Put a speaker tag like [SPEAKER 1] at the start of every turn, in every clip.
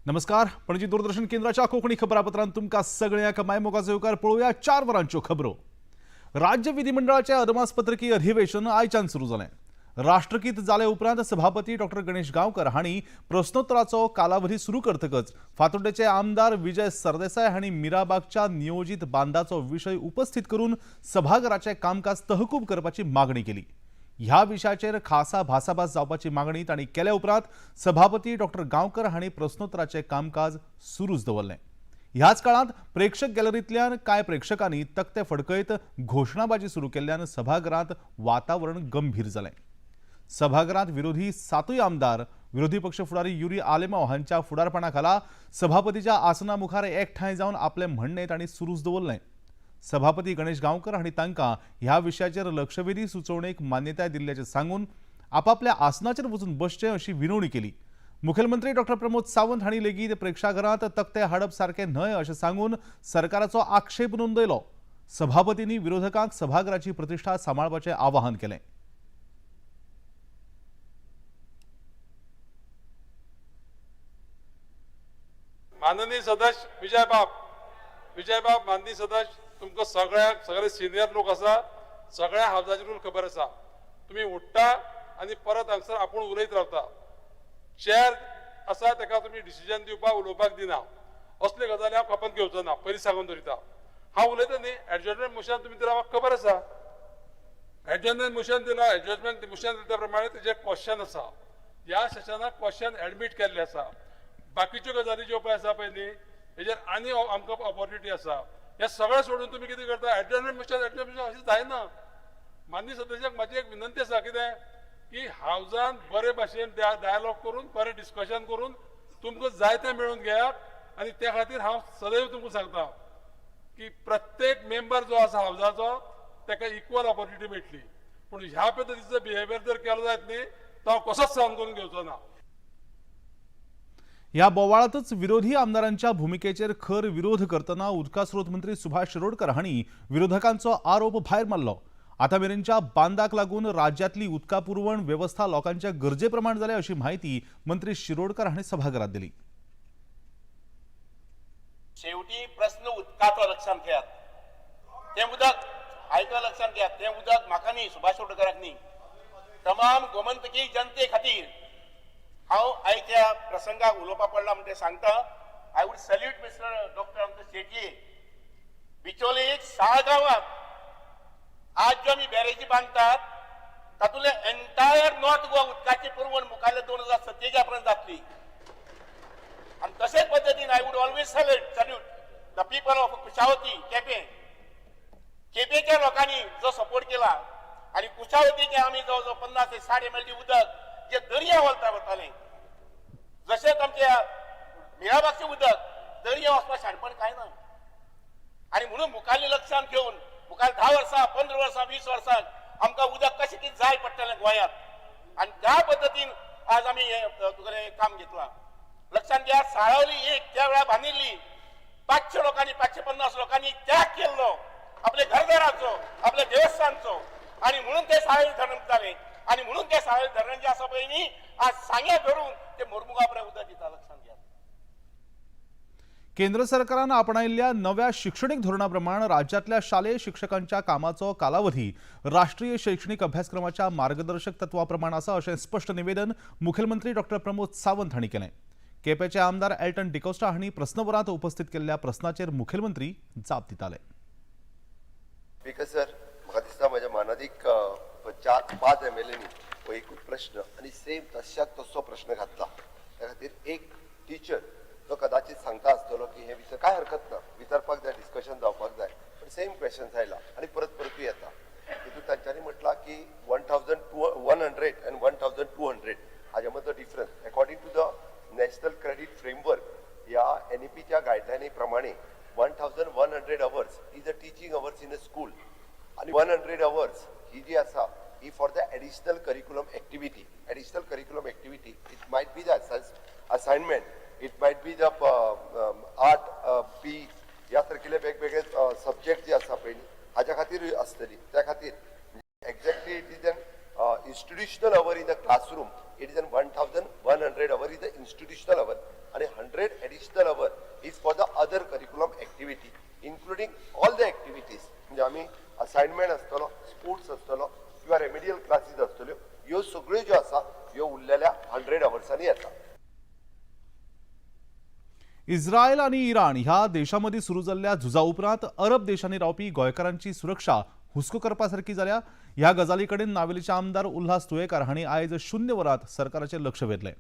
[SPEAKER 1] नमस्कार, पणजी दूरदर्शन केंद्राच्या कोंकणी खबरापत्रांत तुमकां सगळ्यांक मायमोगाचो येवकार. पळोवया 4 वरांच्यो खबरो. राज्य विधिमंडळाचें अदमासपत्रकी अधिवेशन आयच्यान सुरू जालें. राष्ट्रगीत जाले उपरांत सभापती डॉक्टर गणेश गांवकर हांणी प्रश्नोत्तराचो कालावधी सुरू करतकच फातोड्डेचे आमदार विजय सरदेसाय हांणी मिराबागच्या नियोजीत बांदाचो विशय उपस्थीत करून सभाघराचें कामकाज तहकूब करपाची मागणी केली. ह्या विशयाचेर खासा भासाभास जावपाची मागणी तांणी केल्या उपरांत सभापती डॉक्टर गांवकर हांणी प्रश्नोत्तराचें कामकाज सुरूच दवरलें. ह्याच काळांत प्रेक्षक गॅलरींतल्यान कांय प्रेक्षकांनी तकटे फडकयत घोशणाबाजी सुरू केल्ल्यान सभाघरांत वातावरण गंभीर जालें. सभाघरांत विरोधी सातूय आमदार विरोधी पक्ष फुडारी युरी आलेमाव हांच्या फुडारपणा खाला सभापतीच्या आसना मुखार एकठांय जावन आपलें म्हणणें तांणी सुरूच दवरलें. सभापती गणेश गांवकर हांणी तांकां ह्या विशयाचेर लक्षवेधी सुचोवणेक मान्यताय दिल्ल्याचें सांगून आपापल्या आसनाचेर वचून बसचें अशी विनवणी केली. मुखेलमंत्री डॉक्टर प्रमोद सावंत हांणी लेगीत प्रेक्षाघरांत तकटे हाडप सारकें न्हय अशें सांगून सरकाराचो आक्षेप नोंदयलो. सभापतींनी विरोधकांक सभाघराची प्रतिश्ठा सांबाळपाचें आवाहन केलें.
[SPEAKER 2] माननीय सदस्य विजयबाब, विजयबाब, माननीय सदस्य, तुमकां सगळ्यांक, सगळे सिनियर लोक आसा, सगळ्या हावजाचे रूल खबर आसा. तुमी उठ्ठा आनी परत हांगसर आपूण उलयत रावता. चेअर आसा, ताका तुमी डिसिजन दिवपाक, उलोवपाक दिना. असले गजाली हांव खपत घेवचो ना, पयलीं सांगून दवरिता. हांव उलयता न्ही, एडजस्टमेंट मोशन तुमी दिला, म्हाका खबर आसा. एडजस्टमेंट मोशन दिला, एडजस्टमेंट मोशन दिल्या प्रमाणे तेजें क्वेश्चन आसा. ह्या सेशनाक क्वेश्चन एडमीट केल्लें आसा. बाकीच्यो गजाली ज्यो पळय आसा पळय न्ही, हेजेर आनी आमकां ऑपॉर्च्युनिटी आसा. हें सगळें सोडून तुमी कितें करता? एडजस्टमेंट मोशन, एडजस्टमेंट मोशन, अशें जायना. माननीय सदस्यांक म्हाजी एक विनंती आसा, कितें की हावजान बरे भाशेन डायलॉग करून, बरें डिस्कशन करून तुमकां जाय तें मेळोवन घेयात. आनी त्या खातीर हांव सदैव तुमकां सांगता की प्रत्येक मेंबर जो आसा हावजाचो, ताका इक्वल ऑपॉर्च्युनिटी मेळटली. पूण ह्या पद्दतीचो बिहेवियर जर केलो जायत न्ही, तो हांव कसोच सहन करून घेवचो ना.
[SPEAKER 1] ह्या बोवाळातच विरोधी आमदारांच्या भुमिकेचेर खर विरोध करतना उदका स्रोत मंत्री सुभाष शिरोडकर हांणी विरोधकांचो आरोप भायर मारलो. आतां मेरेनच्या बांदाक लागून राज्यांतली उदका पुरवण वेवस्था लोकांच्या गरजे प्रमाण जाल्या अशी म्हायती मंत्री शिरोडकर हांणी सभाघरात दिली.
[SPEAKER 3] शेवटी प्रस्न उदकाचो, लक्षात घेयात. तें उदक, आयका, लक्षात घेयात, तें उदक म्हाका न्ही, सुभाष शिरोडकराक न्ही, तमाम गोमंतकी जनते खातीर. हांव आयच्या प्रसंगाक उलोवपा पडला म्हणटे सांगता, I would salute Mister Doctor आमचो शेटये. बिचोले एक साळगांवात आज ज्यो आमी बॅरेजी बांदतात, तातूंतले एंटायर नॉर्थ गोवा उदकाची पुरवण मुखारले 2047 पर्यंत जातली. आणि तशेच पद्दतीन I would always salute the people of Kushavati, Quepem. केपेंच्या लोकांनी जो सपोर्ट केला आणि कुशावतीचे आमी जवळ जवळ 50 ते 60 एमएलडी उदक जे दर्या वलता वताले, जशेंच आमच्या मिराबागचें उदक दर्या वचपा शाणपण कांय ना. आणि म्हणून मुखारली लक्षात घेवन मुखार 10 वर्सां, 15 वर्सां, 20 वर्सां आमकां उदक कशें कितें जाय पडटलें गोंयांत आणि त्या पद्दतीन आज आमी हें तुगेलें काम घेतलां. लक्षात घ्या, साळवली एक त्या वेळार बांदिल्ली, 500 लोकांनी, 550 लोकांनी त्याग केल्लो आपल्या घरदाराचो, आपल्या देवस्थानचो आणि म्हणून ते साळवली धरण जालें. आणि म्हणून ते साळवली धरण जे आसा पळय न्ही, आज सांग्या धरून ते मोरमुगांव पर्यंत उदक दिता, लक्षात घ्या.
[SPEAKER 1] केंद्र सरकारान आपणायल्ल्या नव्या शिक्षणीक धोरणाप्रमाण राज्यातल्या शालेय शिक्षकांच्या कामाचो कालावधी राष्ट्रीय शैक्षणिक अभ्यासक्रमाच्या मार्गदर्शक तत्वाप्रमाण आसा अशें स्पश्ट निवेदन मुखेलमंत्री डॉक्टर प्रमोद सावंत हांणी केलें. केपेंचे आमदार एल्टन डिकोस्टा हांणी प्रस्नवरांत उपस्थित केल्ल्या प्रस्नाचेर मुखेलमंत्री जाप दिताले.
[SPEAKER 4] स्पीकर सर, म्हाका दिसता म्हज्या मानादीक चार पांच एमएलएनी हो एकूच प्रश्न आनी सेम तश्याक तसो प्रश्न घातला. त्या खातीर एक टिचर तो कदाचित सांगता आसतलो की हे विचार काय हरकत ना, विचारपाक जाय, डिस्कशन जावपाक जाय. पण सेम क्वेश्चन्स आयला आनी परत परतूय येता. तितून तांच्यांनी म्हटलां की 1100 and 1200 हाज्या मदलो difference, according to the National Credit Framework ह्या एनईपीच्या गायडलायनी प्रमाणे 1100 hours is a teaching hours in a school आणि 100 अवर्स ही जी आसा ही for the additional curriculum activity. Additional curriculum activity, it might be the assignment, it might be the art, P ह्या सारकिले वेगवेगळे subject जे आसा पळय न्ही, हाज्या खातीर आसतली. त्या खातीर exactly it is an institutional hour in the classroom, it is an 1100 hour is the institutional hour. आनी 100 additional hour is for the other curriculum activity including all the activities. म्हणजे आमी असायनमेंट आसतलो, स्पोर्ट्स आसतलो किंवा remedial classes आसतल्यो, ह्यो सगळ्यो ज्यो आसा ह्यो उरलेल्या 100 अवर्सांनी येता.
[SPEAKER 1] इस्रायल आनी इराण ह्या देशां मदीं सुरू जाल्ल्या झुजा उपरांत अरब देशांनी रावपी गोंयकारांची सुरक्षा हुस्को करपा सारकी जाल्या. ह्या गजाली कडेन नावेलीचे आमदार उल्हास तुयेकार हांणी आयज 0 वरांत सरकाराचें लक्ष वेधलें.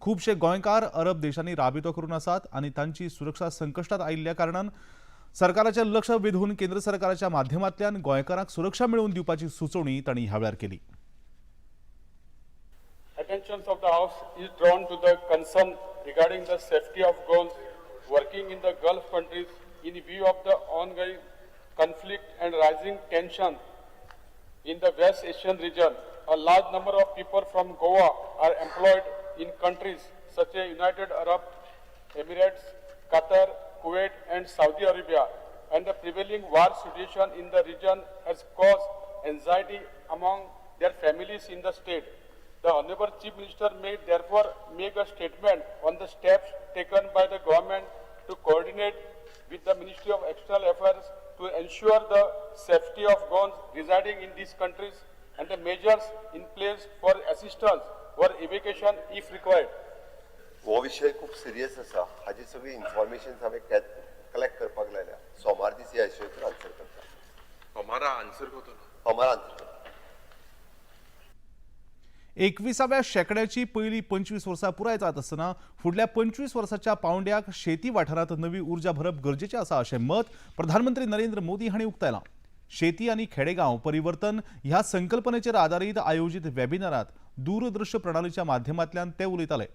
[SPEAKER 1] खुबशे गोंयकार अरब देशांनी राबितो करून आसात आनी तांची सुरक्षा संकश्टात आयिल्ल्या कारणान सरकाराचें लक्ष वेधून केंद्र सरकाराच्या माध्यमांतल्यान गोंयकारांक सुरक्षा मेळोवन दिवपाची सुचोवणी तांणी ह्या वेळार केली.
[SPEAKER 2] Attention of the House is drawn to the concern regarding the safety of Goans working in the Gulf countries in view of the ongoing conflict and rising tension in the West Asian region. A large number of people from Goa are employed in countries such as United Arab Emirates, Qatar, Kuwait and Saudi Arabia, and the prevailing war situation in the region has caused anxiety among their families in the state. The Honorable Chief Minister may therefore make a statement on the steps taken by the government to coordinate with the Ministry of External Affairs to ensure the safety of Goans residing in these countries and the measures in place for assistance or evacuation if required.
[SPEAKER 4] हो विशय खूब serious आसा. हाजी सगळी information हांवें collect करपाक लायल्या. सोमार दीस ह्या विशयाचेर आन्सर करता.
[SPEAKER 5] सोमारा आन्सर करतलो.
[SPEAKER 4] सोमार आन्सर करता.
[SPEAKER 1] 21व्या शेंकड्याची पयली 25 वर्सां पुराय जात आसतना फुडल्या 25 वर्साच्या पावंड्याक शेती वाठारांत नवी उर्जा भरप गरजेचें आसा अशें मत प्रधानमंत्री नरेंद्र मोदी हांणी उक्तायलां. शेती आनी खेडेगांव परिवर्तन ह्या संकल्पनेचेर आदारीत आयोजीत वेबिनारांत दूरदृश्य प्रणालीच्या माध्यमांतल्यान ते उलयताले.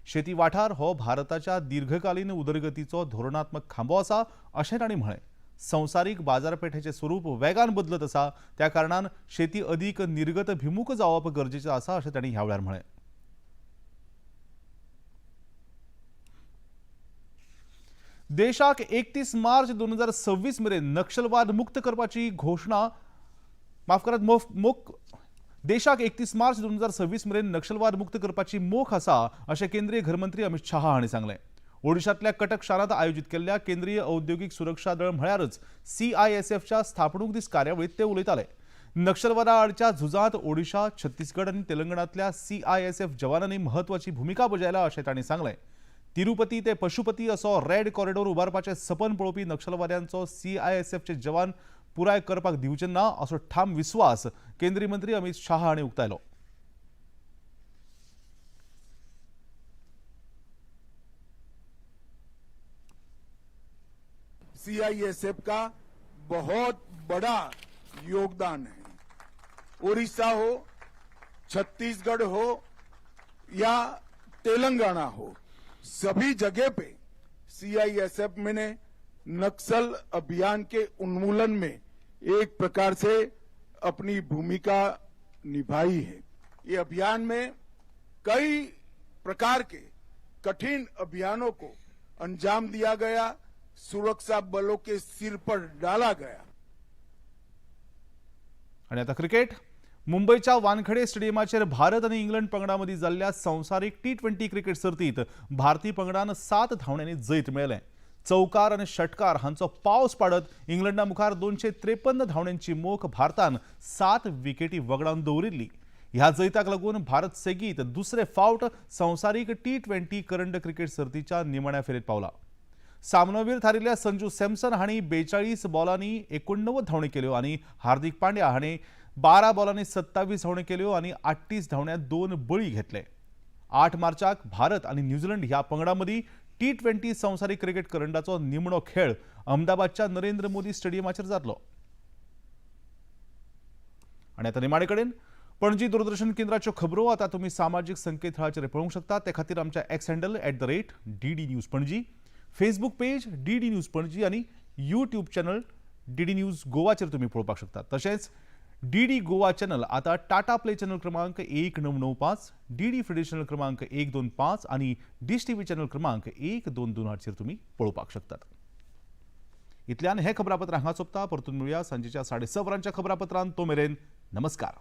[SPEAKER 1] शेती वाठार हो भारताच्या दीर्घकालीन उदरगतीचो धोरणात्मक खांबो आसा अशें तांणी म्हळें. संवसारीक बाजारपेठेचें स्वरूप वेगान बदलत आसा, त्या कारणान शेती अदीक निर्गतभिमुख जावप गरजेचें आसा अशें तांणी ह्या वेळार म्हळें. देशाक 31 मार्च 2026 मेरेन नक्षलवाद मुक्त करपाची घोशणा, माफ करात, देशाक 31 मार्च 2026 मेरेन नक्षलवाद मुक्त करपाची मोख आसा अशें केंद्रीय घरमंत्री अमित शाह हांणी सांगलें. ओडिशांतल्या कटक शारांत आयोजीत केल्ल्या केंद्रीय औद्योगिक सुरक्षा दळ म्हळ्यारच CISFच्या स्थापणूक दीस कार्यावळीत ते उलयताले. नक्षलवादा आडच्या झुजांत ओडिशा, छत्तीसगड आनी तेलंगणांतल्या CISF जवानांनी म्हत्वाची भुमिका बजायला अशें तांणी सांगलें. तिरुपती ते पशुपती असो रेड कॉरिडोर उबारपाचें सपन पळोवपी नक्षलवाद्यांचो CISFचे जवान पुराय करपाक दिवचे ना असो ठाम विस्वास केंद्रीय मंत्री अमित शाह हांणी उक्तायलो.
[SPEAKER 6] CISF का बहुत बड़ा योगदान है. उड़ीसा हो, छत्तीसगढ़ हो या तेलंगाना हो, सभी जगह पे CISF ने नक्सल अभियान के उन्मूलन में एक प्रकार से अपनी भूमिका निभाई है. ये अभियान में कई प्रकार के कठिन अभियानों को अंजाम दिया गया, सुरक्षा बलों के सिर पर डाला गया.
[SPEAKER 1] आणि आता क्रिकेट. मुंबईच्या वानखेडे स्टेडियमाचेर भारत आनी इंग्लंड पंगडा मदीं जाल्ल्या संवसारीक T20 cricket सर्तींत भारतीय पंगडान 7 धांवड्यांनी जैत मेळयलें. चौकार आनी षटकार हांचो पावस पाडत इंग्लंडा मुखार 253 धांवड्यांची मोख भारतान 7 विकेटी वगडावन दवरिल्ली. ह्या जैताक लागून भारत सेगीत दुसरे फावट संवसारीक T20 करंड क्रिकेट सर्तीच्या निमाण्या फेरयेंत पावला. सामनोवीर थारिल्ल्या संजू सॅमसन हांणी 42 बॉलांनी 89 धांवड्यो केल्यो आनी हार्दिक पांड्या हांणी 12 बॉलांनी 27 धांवड्यो केल्यो आनी 38 धांवड्यांत 2 बळी घेतले. 8 मार्चाक भारत आनी न्यूझीलंड ह्या पंगडां मदीं T20 संवसारीक क्रिकेट करंडाचो निमणो खेळ अहमदाबादच्या नरेंद्र मोदी स्टेडियमाचेर जातलो. आनी आतां निमाणे कडेन पणजी दूरदर्शन केंद्राच्यो खबरो आतां तुमी सामाजीक संकेतथळाचेर पळोवंक शकता. ते खातीर आमच्या X handle @DD News Panaji, Facebook page DD News Panaji आनी यूट्यूब चॅनल DD news गोवाचेर तुमी पळोवपाक शकता. तशेंच DD Goa channel आतां टाटा प्ले चॅनल क्रमांक 1995, DD free channel क्रमांक 125 आनी डिश TV channel क्रमांक 1228चेर तुमी पळोवपाक शकतात. इतल्यान हें खबरापत्र हांगा सोंपता. परतून मेळुया सांजेच्या 6:30 वरांच्या खबरापत्रांत. तो मेरेन नमस्कार.